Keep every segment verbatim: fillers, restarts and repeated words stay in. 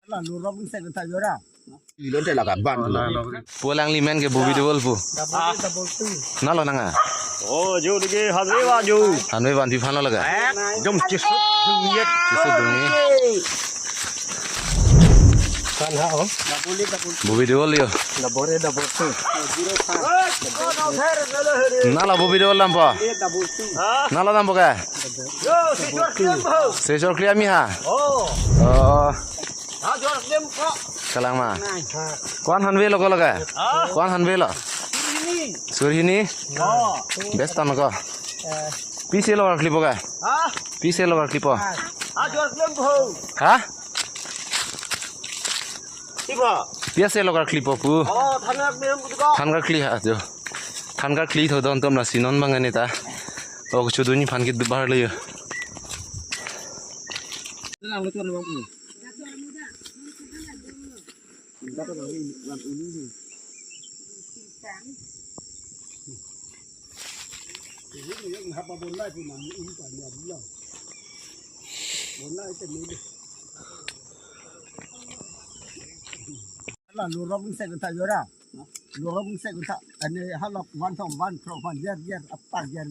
Lalu rok ni saya kata jora. Ilon te laka ban. Pu alangli amen ke Bubi Debol pu. Nalo nang a? Oh, jo dike hazre wa jo. Hanve van pi aphan lo lake? Jom chisu dungjet. Chisu dungjet. Kan ha, oh. Bubi Debol yo. Double, double two. Nalo Bubi Debol dampo. Nalo dampo ke? Yo, sejor klim ho. Sejor klim mi ha? Oh. Oh. Ha, jor klim ko. Kalang ma. Ko-an hanve lo ko lake? Ha? Ko-an hanve lo? Surhini. Surhini? Oh. Best tan ko. Pisi lo kar klipo ke? Ha? Pisi lo kar klipo? Ha, jor klim ho. Ha? Iba. Pisi lo kar klipo pu? Oh, than kar klim ko. Than kar kli ha jo. Than kar kli tho don tom lasi non bang ani ta. Ok, chuduni aphan ke dubar le yo. Lalu rok ni saya kata jora. Lorong se kata, ane halak van thom van throk van jer jer apa jer.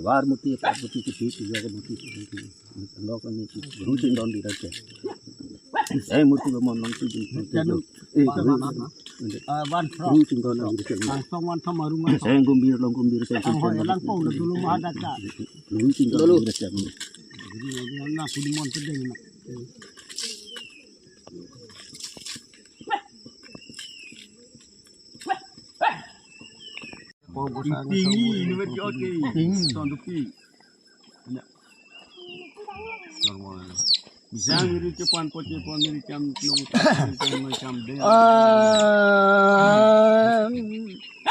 Var muti, par muti, kiti, kiti, muti, kiti. Lok ni kiti, ruching don di raja. Eh, muti ko mon long kiti, kiti. Eh, van throk. Ruching don di raja. Van thom van thom arum van thom. Eh, gumbir long gumbir sa. Ang hoi lang pong na dulu mahadaka. Ruching don di raja. Na puli mon pedeng na. Ping ni, ini mesti oke. Ping. Ton dupi. Bisa miri cepan poce pon miri cam nong cam deng.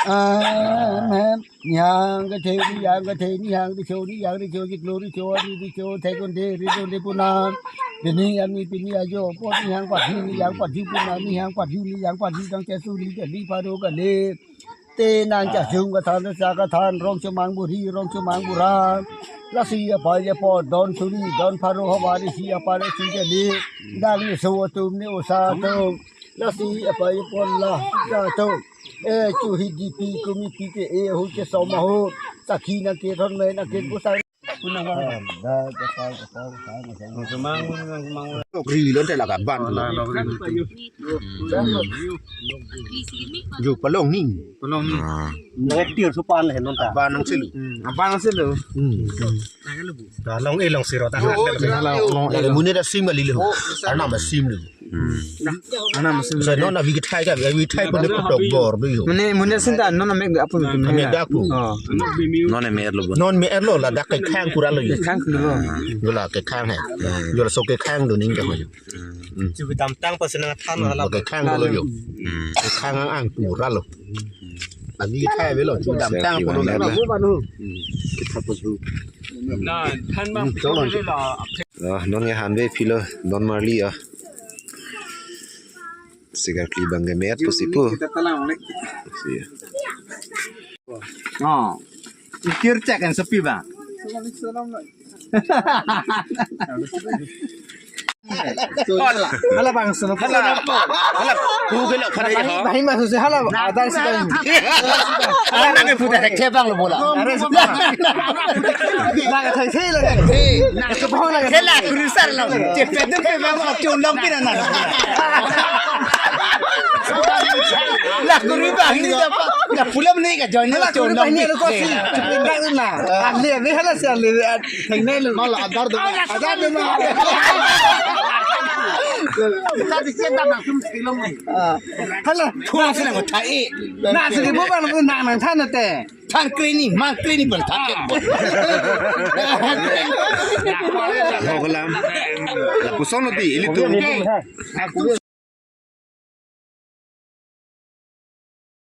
Amen. Nihang kethe, nihang kethe, nihang kecho, nihang kecho, chiklo kecho, ari kecho, thekon de, ridon de punam. Bini ami pini ajo, po nihang padi, nihang padi punam, nihang padi, nihang padi tang chesu, ni jadi pado kali. Te nang chajung kathan, sa kathan, rong chomang buri, rong chomang bura. Lasi apa je po, don suri, don pharo hawa, ri si apa le si jadi. Dang ni so atum ni osa atum. Lasi apa je po la, sa atum. Eh, chu hi di pi, kumi pi ke, eh, hu ke so ma hu. Sakhi nang ke thon me, nang ke kusa. Ri lon te laka ban. Ju palong ni. Palong ni. Nang tir supan le non ta. Ban nang silu. Ban nang silu. Ta long e long siro ta. Long e. Mune da sim kali le. Arnam da sim le. Sa non avi kethai ka, avi kethai ko de putok bor do yo. Mune, mune sinta non mek apu. Mek da apu. Oh. Non me erlo. Non me erlo, ladak kekhang pura lo yo. Kekhang pura lo. Yo la kekhang he. Yo la so kekhang do ning ka ho yo. Chu damtang pa senang than hala. Kekhang lo yo. Kekhang ang pura lo. Avi kethai avelo, chu damtang pura lo. Na than bang. Cholo. Ah, non ke hanve philo, non marli ah. Sigar kli bang ke met pusi pu. Kita talang oleh. Siya. Oh. Ikir cek kan sepi bang. Hala, hala bang, sono. Hala, hala, pu ke lok phara ya, ho? Bhai, bhai, masuk sih, hala, ada sih, bang. Hala, nang ke putar, cek bang lo bola. Are, sudah. Bang, saya, saya lagi. Hey, nang ke bohong lagi. Hala, kurusar lo. Cek pedem pe bang, cek ulong pina na. Lah, kuri bang, ini apa? Lah, pulang ni ke join. Hala, cek kuri ulong bang, ini pina. Lo kok sih? Cek bang na. Ahli, ahli, hala sih, ahli. Thengme lo. Mal adar do. Adar do mal. Kita di sini tak langsung silong ni. Ah. Hala, thua sila ko thai. Na sila bo bang na nang than te. Than kre ni, mang kre ni bang than ke. Ho kalam. La puson lo ti, ili tu.